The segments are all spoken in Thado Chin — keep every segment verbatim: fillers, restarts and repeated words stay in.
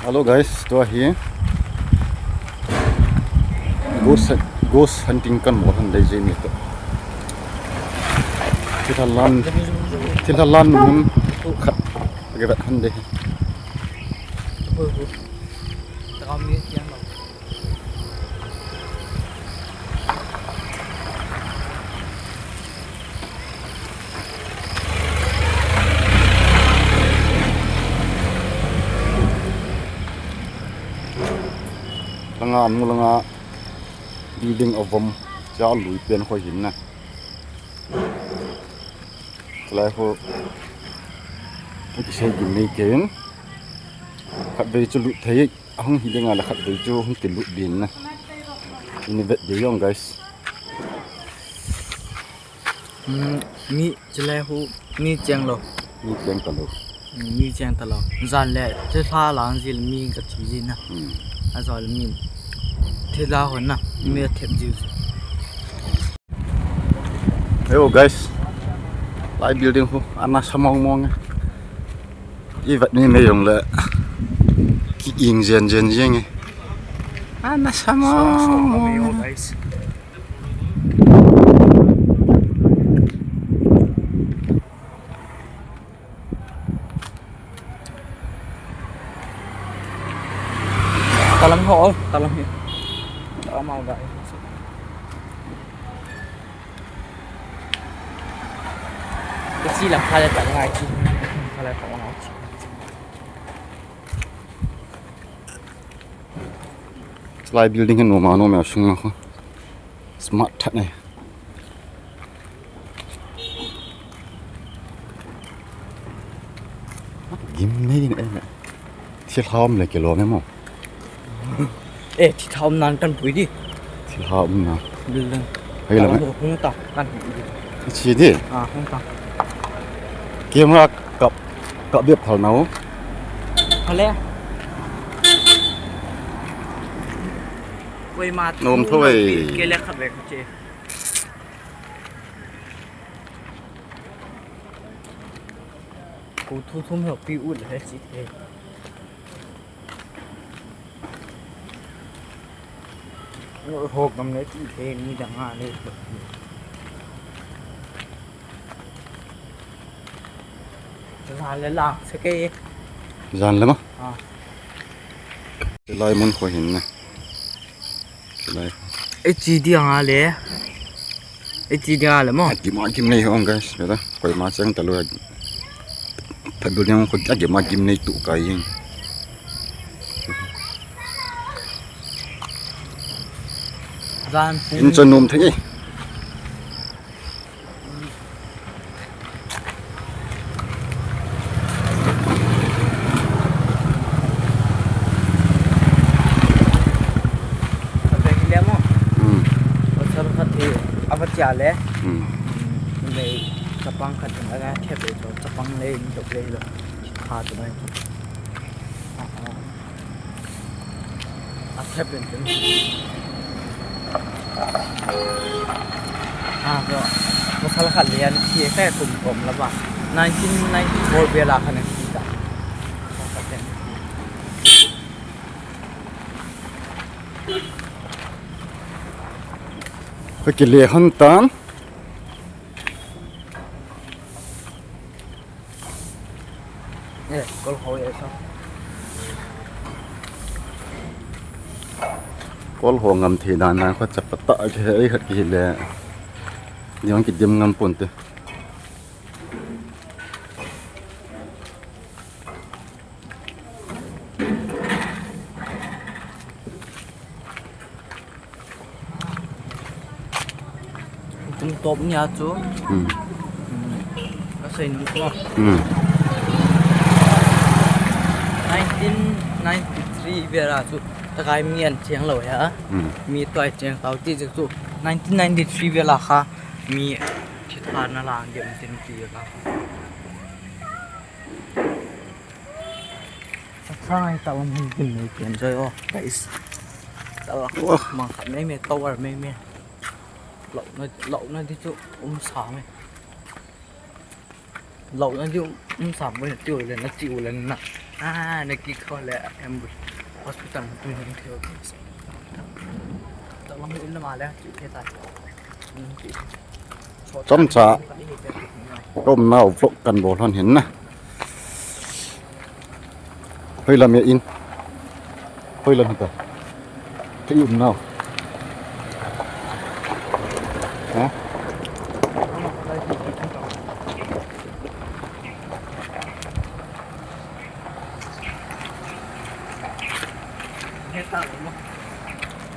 Hello guys, tua hi ghost, ghost hunting kan mo han dei je mi to. Thilha lan, thilha lan mun khat ka vet han dei. Langa, amu langa building avom, cha lui pen khoi hin na. Kalai ho, kisei gim nei ken. Khatvei chu lut thei, ahung hi dinga la khatvei chu hung kilut din na. Ini vet ding jong, guys. Hmm, mi chilai hu, mi cheng lou. Mi cheng talou. Hmm, mi cheng talou. Jan le, thilha lang jil mi ka thi jin na. Hmm. Ajol mi thilha hon na, mi thep jil. Hello guys. Lai building hu, ana sa mong mong e. I vet ni me jong le. Ki ing jen jen jeng e. Ana sa mong mong e. Talang ho, talang hi. Talang mau ga. Kisi la phala talang ai chi. Phala talang ai chi. Lai building hin noma noma sung na ko. Smart that ne. Gim nei ne. Thilha um le kilo ne mo. Eh, thilha um nan kan pui di. Thilha um na. Building. Hei la. Hung ta kan. Chi di. Ah, hung ta. Camera kap, kap biap phal nau. Phale. Koima nom tho e. Kele khat ve che. Ko thu thum ho pi ut le chi the. Ho gam le ti the ni dang a le. Jan le lang se ke. Jan le ma? Ah. Lai mun kho hin na. Lai. Ei chi dia nga le. Ei chi dia le mo. Agim agim nei hong guys, beta. Koima cheng talou. Phabul yang kho agim agim nei tu kai. Jan. In cha nom thei. Khatvei hi le mo. Hmm. Pasal khat hi ava chia le. Hmm. Hmm. Lei chapang khat hin aga thep le cho chapang lei ni dok lei lo. Kha tu mai. Ah, ah. A thep pen pen. Ah, so, pasal khat le an thi kha kum kom la ba. Nineteen ninety-four vel a khan an thi ta. Ka kile han tan. Eh, kol ho ye sa. Kol ho ngam thei dan dan kho chapa ta ke ei khat kile. Jong kidim ngam pon te. Kum top nia chu. Hmm. Hmm. Ka sei nu ko. Hmm. Nineteen ninety-three vel a chu. Takai mi an cheng lou ya. Hmm. Mi toi cheng tau ti chu. Nineteen ninety-three vel a kha. Mi thi tha na lang dem tin ti ka. Sa ngai ta lam hin kin nei ken joi o, guys. Sa la. Oh. Mang khat mai mai, tower mai mai. Lou na, lou na di chu um sa mai. Lou na di um, um sa mai, ti u le na, ti u le na. Ah, na ki kho le ambush. Hospital tu ni kho. Tawang in ma le, ki ke ta. Chomcha. Ka umnau vlog kan bol hon hin na. Hoi lam in. Hoi lam ta. Ka umnau. Ha?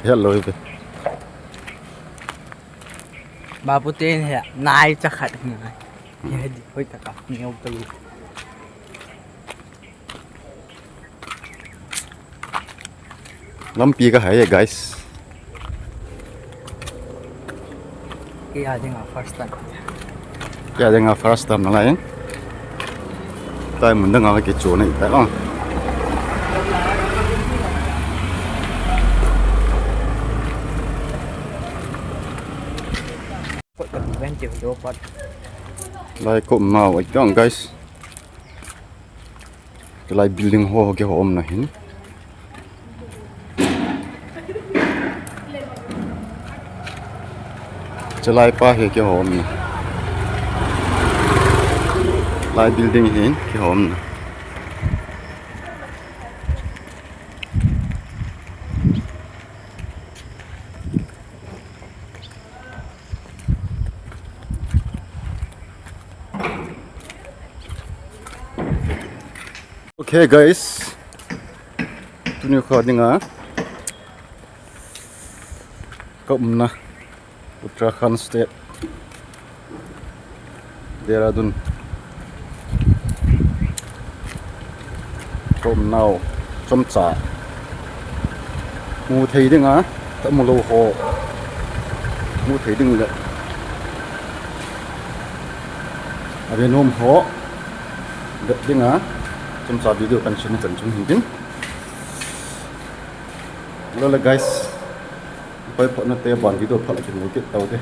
Hello, hello. Babu ten he, nai cha khat ngai. He di, hoi ta ka, neo pa yi. Lampi ka hai, guys. Kei a dinga first time. Kei a dinga first time na lai. Time mun dang a kichu na ita. Pot ka ti ven ti do pot. Lai ko mau ai tong, guys. Lai building ho ke ho um na hin. Chalai pa he ke ho um na. Lai building hin ke ho um na. Okay, guys. Tuni kho dinga ka umna Uttarakhand State, Dehradun. Ka umnau chomcha. Mu thei dinga, ta mu lou ho. Mu thei ding le. A ve nom ho. Vet dinga. Chomcha video kan suna chan chung hin din. Hello, guys. Pai phot na te ban video phot kin kit tau te.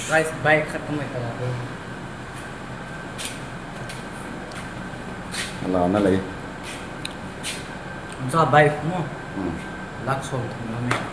Guys, bike khat kamai ta ko. Ala na lei. Sa bike mo. Hmm. Lakh som thum na me.